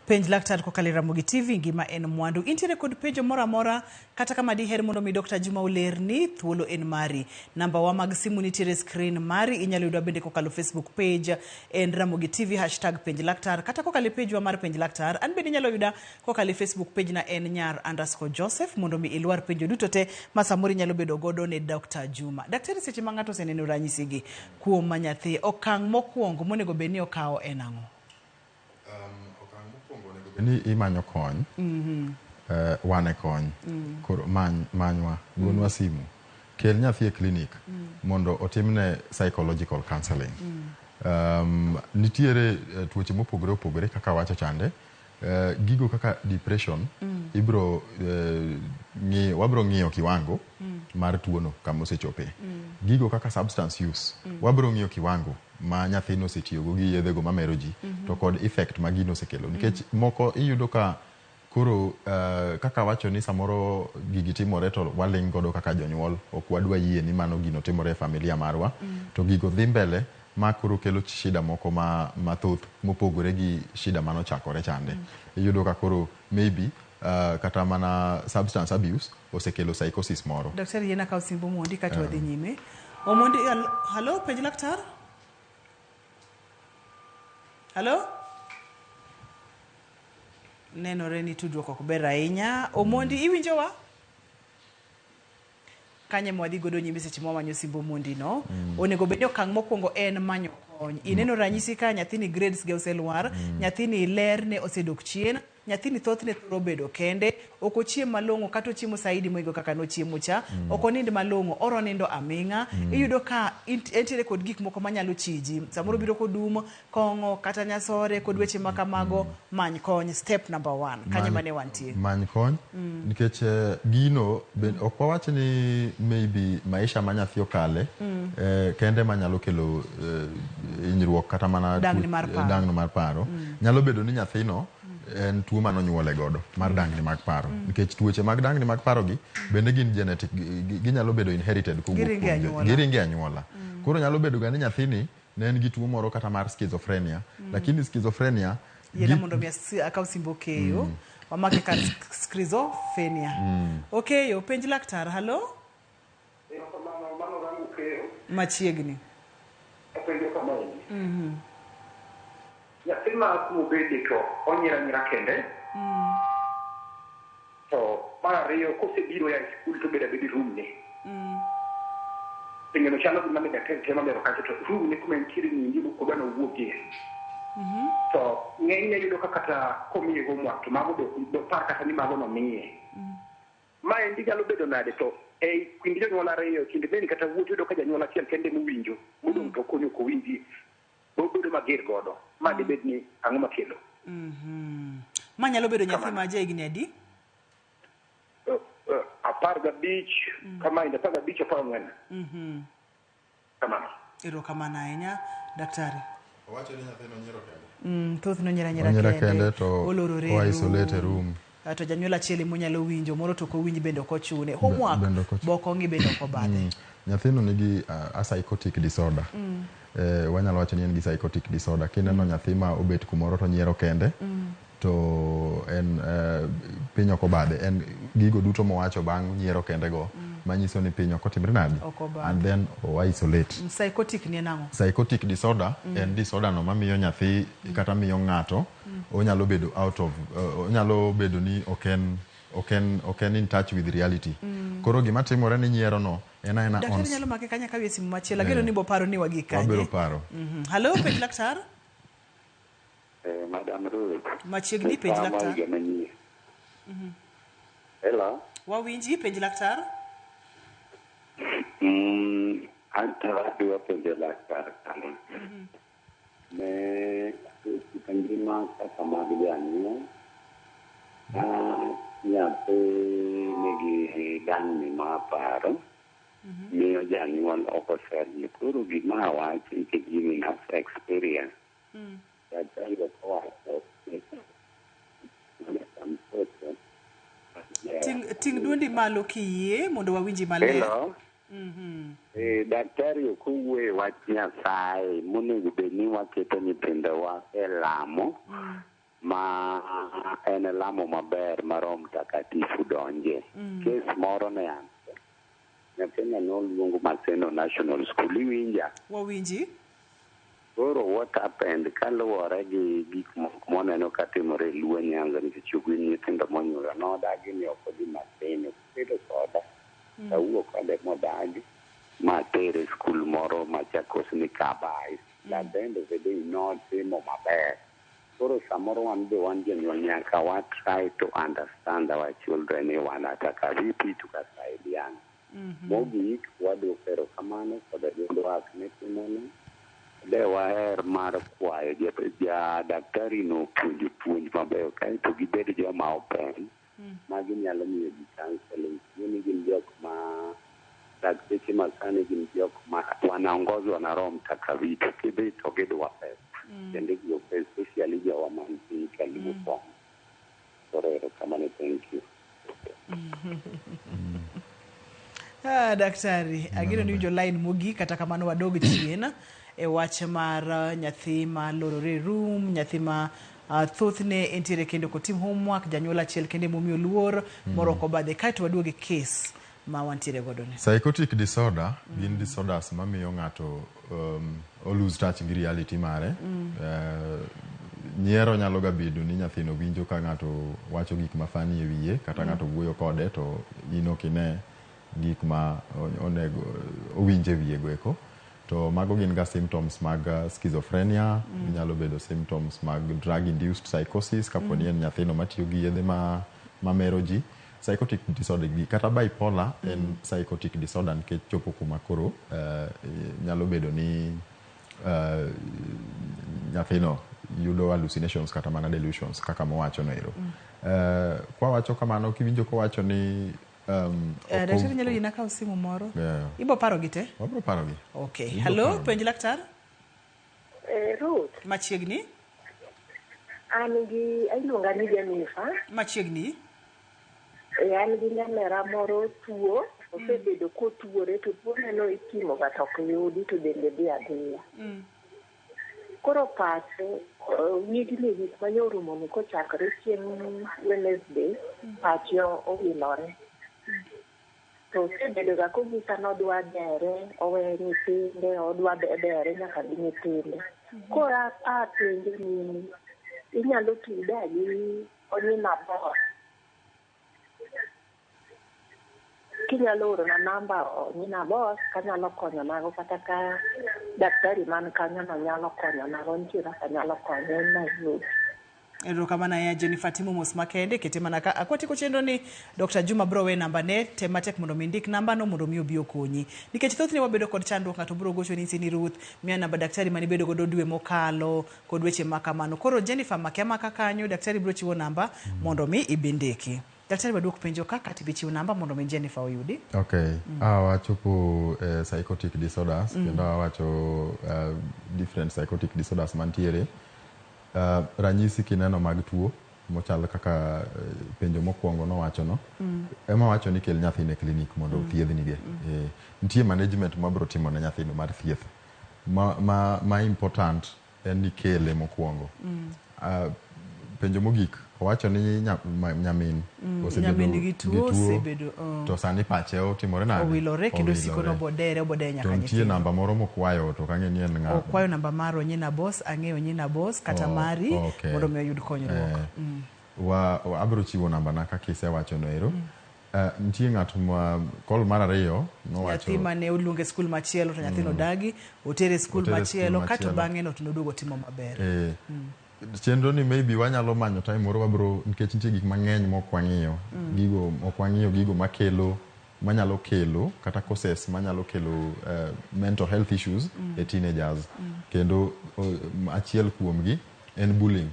Penj laktar kokalo e Ramogi TV ngima en mwandu. Intiere kod penjo moro amora kata kama diher mondo mi Dr. Juma olerni, thuolo en mari. Namba wa mag simu nitiere e screen mari, inyalo yudwa bende kokalo Facebook page en Ramogi TV hashtag penj laktar kata kokalo e page wa mar penj laktar. An bende inyalo yuda kokalo e Facebook page na en nyar_Joseph mondo mi ilwar penjo duto te ma samoro inyalo bedo godo ne Dr. Juma. Daktari, seche ma ng'ato oseneno ranyisigi kuom nyathi, okang' mokwongo monego bed ni okawo en ang'o? Ni imanyo kony, wan e kony. Koro manywa, gonwa simu, kel nyathi e clinic mondo otimne psychological counseling. Nitiere tuoche mopogore opogore kaka wacho chande, gigo kaka depression, ibro wabro ng'iyo kiwango mar tuono kama osechope. Gigo kaka substance use, wabro ng'iyo kiwango ma nyathino osetiyogo gi yedhego mamero ji, to kod effect ma gino osekelo. Nikech moko iyudo ka koro kaka wacho ni samoro gigi timore to waling' godo kaka jonyuol, ok wadwa yie ni mano gino timore e familia marwa, to gigo dhi mbele ma koro kelo shida moko mathoth mopogore gi shida manochakore chande. Iyudo ka koro maybe kata mana substance abuse osekelo psychosis moro. Daktari, yiena kawo simb Omondi kaeto wadhi nyime. Omondi, halo, penj laktar? Halo? Nenore ni tudruok ok ber ahinya. Omondi, iwinjowa? Kanye mwadhi godo nyime seche mwamanyo simb Omondi no? Onego bed ni okang' mokwongo en manyo kony. Ineno ranyisi ka nyathini grades ge oselwar, nyathini ler ne osedok chien, nyathini thothne thoro bedo kende, ok ochiem malong'o kata ochiemo saidi mohingo kaka nochiemo cha, ok onind malong'o, oro nindo aming'a. Iyudo ka entiere kod gik moko manyalo chiji. Samoro biro kodum, kong'o kata nyasore kod weche ma kamago, many kony, step number 1. Kanye mane wantie? Many kony, nikech gino ok wawach ni maybe maisha ma nyathi okale, kende manyalo kelo hinyruok kata mana dangni mar paro. Dangni mar paro. Nyalo bedo ni nyathino en tuo manonyuole godo mar dangni mag paro. Nikech tuoche mag dangni mag paro gi bende gin genetic, ginyalo bedo inherited kowuok kuom giringe anyuola. Koro nyalo bedo ga ni nyathini ne en gi tuo moro kata mar schizophrenia, lakini schizophrenia yiena mondo mi akaw simb Okeyo, wamake kar schizophrenia. Okeyo, penj laktar, halo? Machiegni. Nyathi ma kumobede to onyiero anyiera kende. To mar ariyo kosebiro ya skul to bedo abeda e room ne. Penjono chalo gima ne daktari temo lero kacha to room ne kuma entiere ni endi ok odwa nowuogie. To ng'enyne yudo ka kata komiye homework to mago be opar kata ni mago nomiye. Maendi nyalo bedo nade to ei kind jonyuol ariyo kind beni kata wuoth yudo ka janyuol achiel kende mowinjo modong' to ok ok owinji obedo mager godo. Ma dibed ni ang'o makelo? Ma nyalo bedo nyathi ma ja higni adi? 15 kama inde 15 14. Kamano. Erokamano ahinya daktari. Owacho ni nyathino nyiero kende. Thoth nonyiero anyiera kende to olorore o isolate room. To janyuol achiel emonyalo winjo, moro to ok owinj bende ok ochune. Homework bok ong'i bende ok obadhe. Nyathino nigi a psychotic disorder. Wanyalo wacho ni en gi psychotic disorder. Kineno nyathi ma obet kumoro to nyiero kende, to en piny ok obadhe. En gigo duto mowacho bang' nyiero kende go, manyiso ni piny ok otimre nadi. And then o isolate. Psychotic ni en ang'o? Psychotic disorder en disorder no mamiyo nyathi kata miyo ng'ato onyalo bedo out of onyalo bedo ni ok en in touch with reality. Koro gima timore ni nyiero no en aena on. Daktari nyalo make kanya kawie simu machielo. Ageno ni boparo ni wagi kanye. Wabiro paro. Hello, penj laktar? Madam Ruth. Machiegni penj Sama laktar. higa manyien. Hello. Wawinji penj laktar. Anto adwa penjo laktar kama. Ne kit ngima kaka mag janyuol, ma nyathi nigi dangni mar paro, miyo janyuol ok oserni. Koro gima awacho nikech gini enough experience. Daktari ok owacho ni mtoto Ting duondi malo kiyie mondo wawinji maler. Hello. Daktari ok owuoyo e wach Nyasaye monego bed ni waketo nyithindowa e lamo ma en lamo maber ma Roho Mtakatifu donje. Kes moro ne an nyathina noluongo Maseno National School iwinja. Wawinji. Koro what happened kaluwore gi gik moko moneno katimore e Luo Nyanza nikech gin nyithindo monyuolo nodagi ni ok odhi Maseno obedo koda awuo kode modagi matere e skul moro Machakos ni Kabai. At the end of the day notimo maber. Koro samoro wan be wan jonyuol nyaka wa try to understand our children ni wanataka vipi tukasaidiana. Mogik waduoko erokamano koda jodwak mitimono. De waher mar kwayo ja daktari no opuonjo puonj mabeyo kaeto gibed joma open ma ginyalo miyo ji counseling. Ni gin jok ma dakteche masani gin jok ma wanaongozwa na Roho Mtakatifu kidhi to gidwa pesa kendo giyo pesa especially jowa man piny kaluo koni. Koro erokamano, thank you. Ah, daktari, ageno ni winjo line mogik kata kamano wadog chien e wach mar nyathi ma lorore e room, nyathi ma thothne entiere kendo ok otim homework, janyuol achiel kende momiyo luor, moro ok obadhe. Kaeto waduog e kes ma wantiere godo ni. Psychotic disorder gin disorders mamiyo ng'ato o lose touch gi reality mare. Nyiero nyalo ga bedo ni nyathino winjo ka ng'ato wacho gik ma funny e wiye kata ng'ato wuoyo kode to in ok ine gik ma onego owinj e wiye go eko. To mago gin ga symptoms mag schizophrenia, ginyalo bedo symptoms mag drug induced psychosis kapo ni en nyathino matiyo gi yedhe ma mamero ji. Psychotic disorder gi kata bipolar en psychotic disorder nikech chopo kuma koro nyalo bedo ni nyathino yudo hallucinations kata mana delusions kaka mowacho no ero. Kwawacho kamano kiwinjo kowacho ni Daktari nyalo yiena kawo simu moro. Yeah. Ibo paro gi te? Wabro paro gi. Okay. Ibro Hello, paro gi. penj laktar. Ruth. Machiegni. An gi iluonga ni Jennifer. Machiegni. An gi nyamera moro tuo, osebedo kotuore to tuoneno ipimo ga to ok yudi to dende dhi adhiya. Koro pache wigni wik manyorumo ni kochakore chieng' Wednesday, pache owilore. To osebedo ga konyisa nodwa dere, owe nyithinde, odwa dere nyaka gi nyithinde. Koro apenjo ni inyalo tuda gi Onyina Boss. Kinyalo orona namba Onyina Boss kanyalo konyo nago kata ka daktari man kanyo no nyalo konyo nago nitie kaka nyalo konye en Nairobi. Erokamano ahinya Jennifer, timo mos makende kete mana ka akwatieko chenro ni Dr. Juma bro we namba ne tem matek mondo mi indik namba no mondo mi obi okonyi. Nikech thothne wabedo kod chandruok ng'ato bro gocho ni ni Ruth miya namba daktari manibedo godo dwe mokalo kod weche ma kamano. Koro Jennifer make amaka kanyo daktari bro chiwo namba mondo mi ibi ndiki. Daktari waduok penjo ka kata ibi chiw namba mondo mi Jennifer oyudi. Okay. Wachopo psychotic disorders kendo awacho different psychotic disorders mantiere. Ranyisi kineno mag tuo mochal kaka penjo mokwongo nowacho no ema wacho ni kel nyathini e klinik mondo othiedhnige. Nitie management mabro timo ne nyathino mar thieth. Ma important en ni kele mokwongo. Penjo mogik owacho ni nyamin osebedo Nyamin gi tuo osebedo to sani pache otimore nade? Owilore kendo siko Owilore. nobodere obodere nyaka To nitie nyithindo. namba moro mokwayo to ok ang'e ni en ng'a. Okwayo namba mar Onyina Boss, ang'eyo Onyina Boss kata mari mondo mi oyud konyruok. Wa abro chiwo namba na kaka isewacho no ero. Nitie ng'at ma call mar ariyo nowacho Nyathi mane oluonge e skul machielo to nyathino dagi, otere e skul Otere e skul machielo kato machielo. bang'e no to noduogo timo maber. Chenro ni maybe wanyalo manyo time moro wabro, nikech nitie gik mang'eny mok wang'iyo. Gigo ok wang'iyo, gigo makelo, manyalo kelo kata causes manyalo kelo mental health issues e teenagers. Kendo achiel kuomgi en bullying.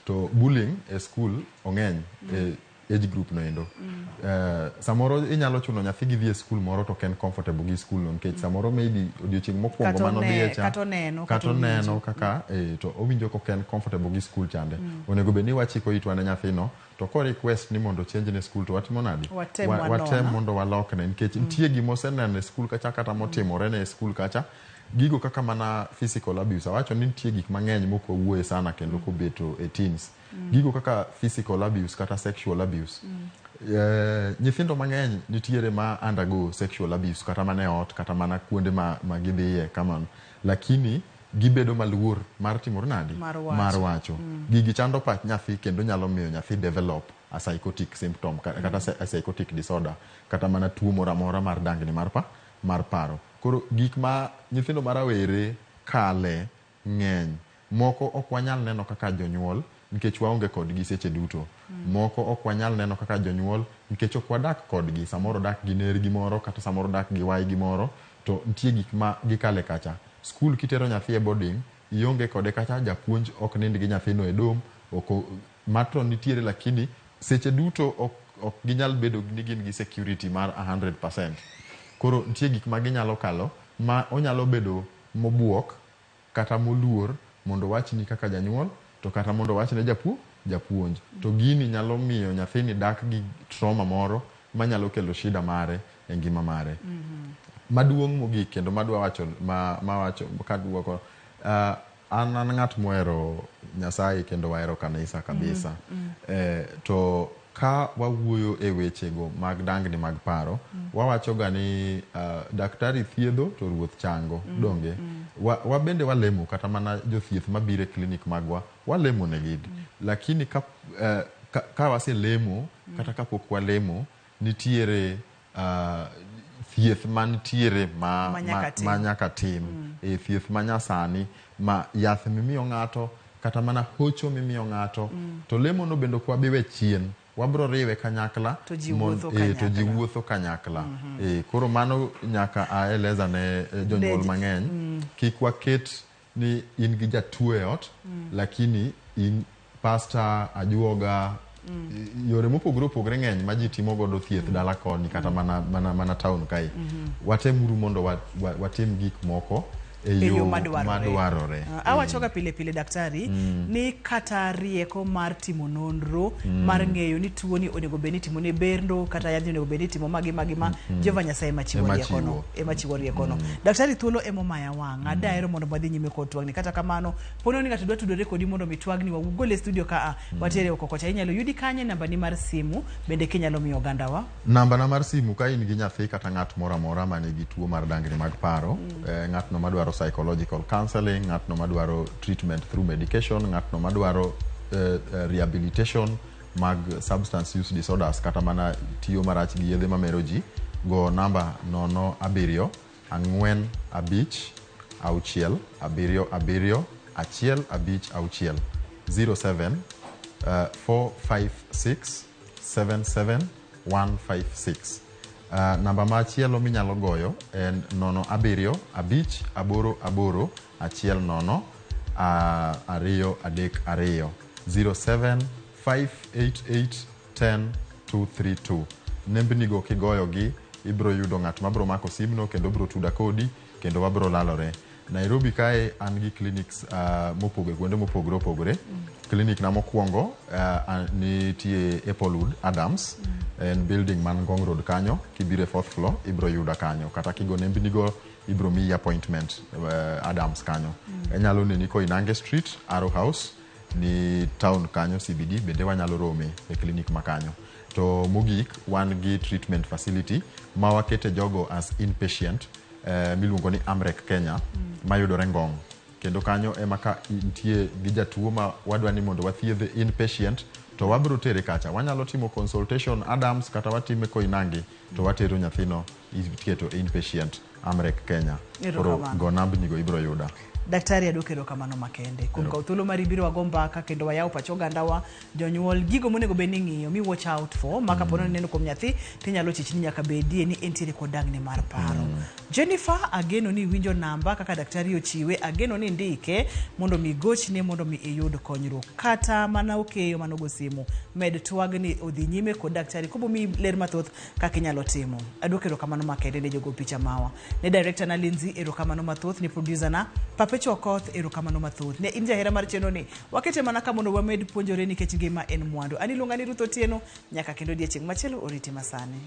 To bullying e school ong'eny e age group no endo. Samoro inyalo chuno nyathi gi dhi e school moro to ok en comfortable gi school no, nikech samoro maybe odiochieng' mokwongo Kata manodhiye cha, kata oneno, kata kata owinjo. Oneno kaka to owinjo kok en comfortable gi school chande. Onego bed ni wachiko itwa ne nyathino, to ko request ni mondo change ne school to watimo nadi? Watem Watem wanona. mondo walokne, nikech nitie gima oseneno e school kacha kata motimore ne e school kacha, gigo kaka mana physical abuse. Awacho ni nitie gik mang'eny mok wawuoye sana kendo kobeto e teens. Gigo kaka physical abuse kata sexual abuse. Nyithindo mang'eny nitiere ma undergo sexual abuse kata mana e ot kata mana kuonde ma gidhiye kamano, lakini gibedo maluor mar timore nadi? Mar wacho. Mar wacho. Gigi chando pach nyathi kendo nyalo miyo nyathi develop a psychotic symptom kata a psychotic disorder kata mana tuo moro amora mar dangni mar paro. Koro gik ma nyithindo ma rawere kale ng'eny. Moko ok wanyal neno kaka jonyuol nikech waonge kodgi seche duto. Moko ok wanyal neno kaka jonyuol nikech ok wadak kodgi. Samoro dak gi nergi moro kata samoro dak gi waygi moro, to nitie gik ma gikale kacha. Skul kitero nyathi e boarding, ionge kode kacha, japuonj ok nind gi nyathino e dom, ok matron nitiere, lakini seche duto ok ginyal bedo ni gin gi security mar 100%. Koro nitie gik ma ginyalo kalo ma onyalo bedo mobuok kata moluor mondo wachni kaka janyuol to kata mondo wachne japuonj. To gini nyalo miyo nyathini dak gi trauma moro manyalo kelo shida mare e ngima mare. Maduong' mogik kendo madwa wacho ma wacho kaduoko, an ng'at mohero Nyasaye kendo wahero kanisa kabisa. To ka wawuoyo e wechego mag dangni mag paro, wawacho ga ni daktari thiedho to ruoth chango. Donge wabende walemo kata mana jothieth mabiro e klinik magwa walemo negi, lakini ka waselemo kata kapok walemo, nitiere thieth mantiere Ma nyaka tim. Ma nyaka tim. E thieth manyasani ma yath mimiyo ng'ato kata mana hocho mimiyo ng'ato, to lemo no bende ok wabi we chien, wabro riwe kanyakla. To ji wuotho To ji kanyakla. Wuotho kanyakla. Koro mano nyaka aeleza ne jonyuol mang'eny, kik waket ni in gi jatuo e ot, lakini in pasta ajuoga, yore mopogore opogore ng'eny ma ji timo godo thieth dala koni kata mana town kae. Watemuru mondo watim gik moko e e yo yo madwarore. Madwarore. Awachoga pile pile, daktari, ni kata rieko mar timo nonro mar ng'eyo ni tuoni onego bed ni itimo ne bendo kata yadhni onego bed ni itimo magi magi ma Jehova Nyasaye ema chiwo Ema riekono. chiwo. Ema chiwo riekono. Daktari, thuolo emomaya wang'a. Dahero mondo wadhi nyime kod twagni, kata kamano pono ni ng'ato dwa tudore kodi mondo mi twagni wagole e studio ka watere oko kocha, inyalo yudi kanye? Nambani mar simu bende kinyalo miyo ogandawa. Nambana mar simu, ka in gi nyathi kata ng'at moro amora manigi tuo mar dangni mag paro, ng'atno madwaro psychological counseling, ng'atno madwaro treatment through medication, ng'atno madwaro rehabilitation mag substance use disorders kata mana tiyo marach gi yedhe mamero ji, go namba 0745777156, 07 456 77156. Namba machielo minyalo goyo en 075888 10 232, 07 588 10 232. Nembnigo kigoyogi ibro yudo ng'at mabro mako simno kendo bro tuda kodi kendo wabro lalore. Nairobi kae an gi clinics mopogore kuonde mopogore opogore. Clinic na mokwongo nitie Applewood Adams, en building man Ngong Road kanyo. Kibiro e fourth floor ibro yuda kanyo, kata kigo nembnigo ibro miyi appointment Adams kanyo. Anyalo neni Koinange Street, Arrow House ni town kanyo CBD, bende wanyalo rome e clinic ma kanyo. To mogik, wan gi treatment facility ma wakete jogo as inpatient, miluongo ni Amrec Kenya, mayudore Ngong, kendo kanyo ema ka nitie gi jatuo ma wadwa ni mondo wathiedhe inpatient to wabro tere kacha. Wanyalo timo consultation Adams kata watime Koinange to watero nyathino iketo inpatient. Amrec Kenya. Koro Erokamano. go nambni go ibiro yuda. Daktari, aduoko erokamano makende kuom kawo thuolo mari biro wago mbaka kendo wayawo pach ogandawa, jonyuol, gigo monego bed ni ing'iyo mi watch out for ma kapo ni ineno kuom nyathi tinyalo chich ni nyaka bedie ni entiere kod dangni mar paro. Jennifer, ageno ni iwinjo namba kaka daktari ochiwe, ageno ni indike mondo mi igochne mondo mi iyud konyruok. Kata mana okeyo manogo simu, med twagni odhi nyime kod daktari kobo miyi ler mathoth kaka inyalo timo. Aduoko erokamano makende ne jogo picha mawa. Ne director na Lindsay, erokamano mathoth, ne producer na Papecho Okoth, erokamano mathoth. Ne in jahera mar chenro ni, wakete mana ka mondo wamed puonjore nikech ngima en mwandu. An iluonga ni Ruth Otieno, nyaka kendo odiechieng' machielo oriti masani.